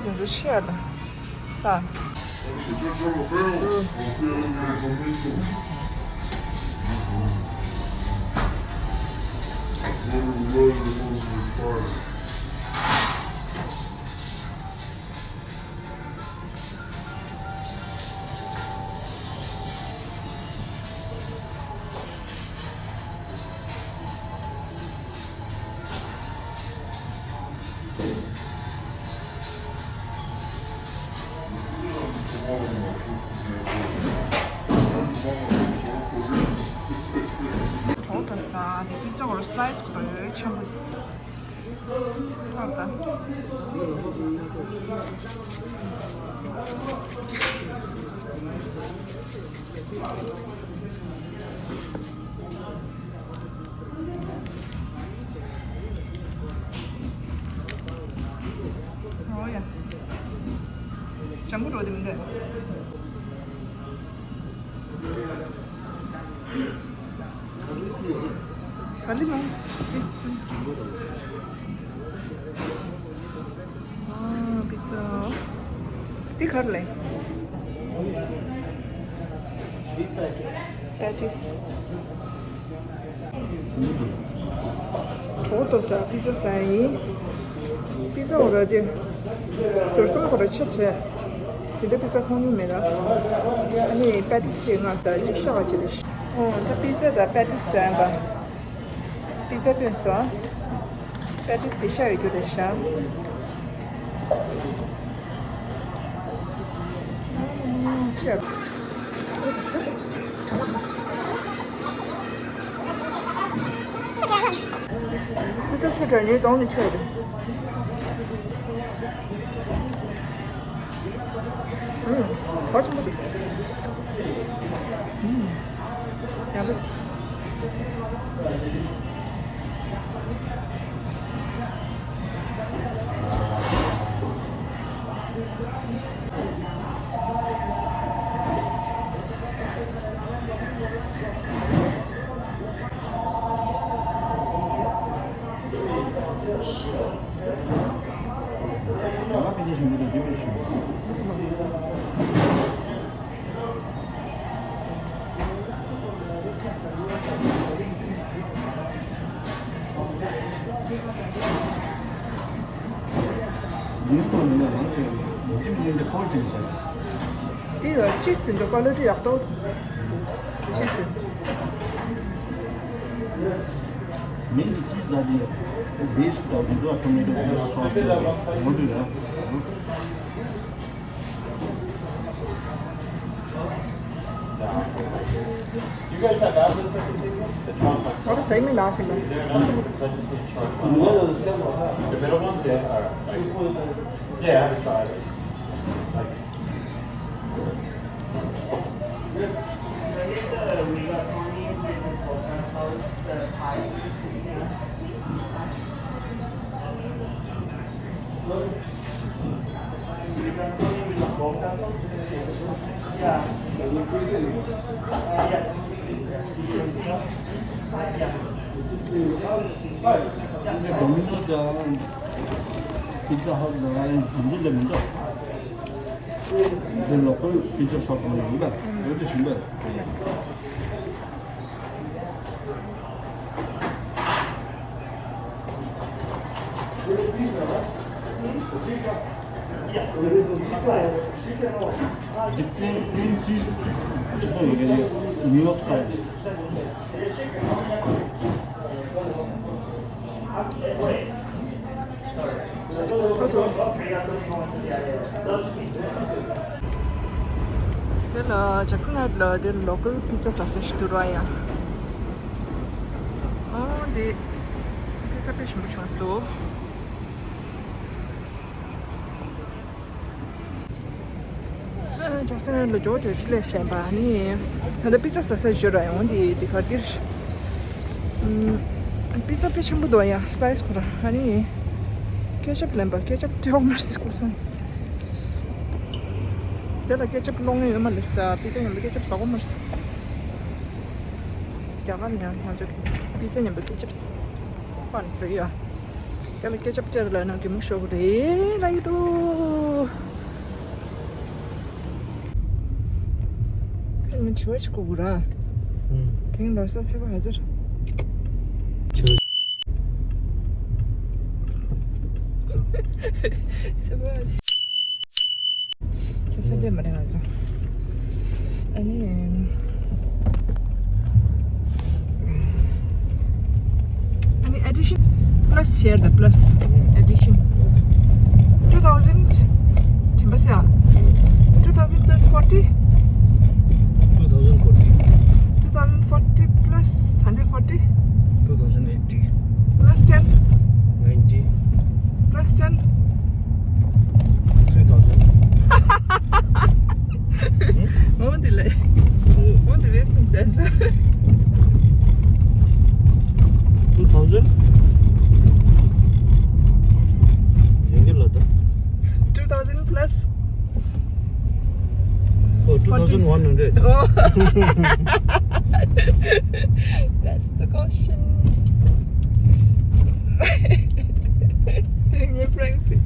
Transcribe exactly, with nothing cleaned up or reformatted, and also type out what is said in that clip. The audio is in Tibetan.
དེ་ཚོ་ཤེས་ལ། ད། གྲོགས་དང་ས་དེ་པི་ཙ་བར་སི་ལའི་སི་ཁོ་རེ་ཆེན་པོ། ཨ་ད། འོ་ཡ། ལྗང་གུ་འགྲོ་དེ་མི་འདུག་ག་ལི་མ། ཨ། པི་ཙ། འདི་ག་རེ་ལབ། པེ་ཊིས། འོ་ཏོ་ས་པི་ཙ་ཟ་ཡིན། པི་ཙ་འོ་ར་དེ། ཟུར་གསུམ་ཁོ་ར་ཆེ་ཆེ། དེ་འདྲ་པི་ཙ་ཁོང་ཉུང་མེད་ལ། ཨ་ནི་པེ་ཊིས་ཞིག་ང་ཟ་ཅིག་ཤ་བ་ཅིག་རེད། ཨོ་ད་པི་ཙ་དང་པེ་ཊིས་ཟ་ཡིན་པ། པི་ཙ་ཐོན་སོང་། པེ་ཊིས་དེ་ཤ་ཡོད་རྒྱུ་རེད་ཤག་ཤ། པི་ཙ་ཤ་གྲངས་ཉུང་གཏོང་ནས་ཆོད་རེད། ཨུམ། གྲོགས་ཆེན་པོ་འདུག་ཨུམ། ཡག་པོ། ཡིན་པ་མིན་ན་རང་ཚོས་ཡིན་གཅིག་མིན་གཅིག་ཁོང་ཅིག་ཟེར། དེ་ཡང་ཅིས་དེ་ཚོ་ཀོ་ལི་ཊི་ཡག་པོ། ཅིས་དེ། མིན་གྱི་ཅིས་ད་དེ་བེ་སི་དང་དེ་ཚོ་ཊོ་མེ་ཊོ་དེ་ཚོ་སོ་སི་དེ་ཚོ་ངོ་སྤྲོད་ར། You guys have access to the table? The top. What is Amy laughing at? The middle one? Yeah, all right. Like, yeah, I haven't tried it. Like, ཌོ་མི་ནོ་དང་པི་ཛ་ཧཊ་ལ་ཡང་འགྲོ་འདུག་ལས་མི་འདུག་དེ་ལོ་ཀལ་པི་ཛ་ཤོབ་ནང་ཡིན་པ། འོ་དེ་བཞིན་པ། Different cream cheese གཅིག་པོ་ཡོད་རེད། ནིའུ་ཡོག་སི་ཊའིལ། དེ་ལ་ཇེག་སན་ཧའེཊ་ལ་དེ་ལོ་ཀལ་པི་ཛ་ཟ་ས་ཞིག་འདུག་ར་ཡ། ཨོ་དེ་པི་ཛ་དཔེ་ཞིམ་པོ་བྱུང་སོང་། ཇེག་སན་ཧའེཊ་ལ་འགྲོ་དུས་ཆེད་ལས་བཤད་པ་ནི། ད་ལྟ་པི་ཛ་ཟ་ས་ཞོར་ར་ཡོང་དེ་དེ་ག་དེར། པི་ཛ་དཔེ་ཆེན་པོ་འདུག་ཡ། སི་ལའི་སི་ཁོ་ར་ཨ་ནི། ཀེ་ཅབ་ལེན་པ་ཀེ་ཅབ་སྤྲད་འོང་མ་རེད་ཁོ་སང་། དེ་ལ་ཀེ་ཅབ་སློང་ཡོད་མ་རེད་ད། པི་ཛ་ཉམས་པ་ཀེ་ཅབ་ཟ་གོ་མ་རེད། རྒྱ་གར་ནས་ང་ཚོ་པི་ཛ་ཉམས་པ་ཀེ་ཅབ་ཟ་གོ་མ་རེད་ཟེར་ཡ། དེ་ལ་ཀེ་ཅབ་སྤྲད་ལ་ན་གད་མོ་ཤོར་གི་རེད་ལབ་ཀྱི་འདུག་ཨ་ནི་དྲི་བ་ཞིག་གོ་དགོས་ར། ཨུམ། དེང་ལོ་གསར་ཚེས་པ་ག་ཚོད་རེད། ཚེས་པ། ཚེས་པ། ཁྱེད་ས་འདས་མ་རེད་ང་ཚོ། ཨ་ནི། ཨ་ནི་addition plus share the plus addition. Two thousand དྲན་པ་སེ། Two thousand plus forty. Two thousand forty. Two thousand forty plus hundred forty. Two thousand eighty. Plus ten. Ninety. Plus ten. Three thousand. ངོ་འདི་ལས། ངོ་འདི་རེད་སེམས་སེམས། Two thousand. ཡིན་གྱི་ལ་ད། Two thousand plus. Oh, two thousand one hundred. Oh. That's the question. Didn't you, Francie?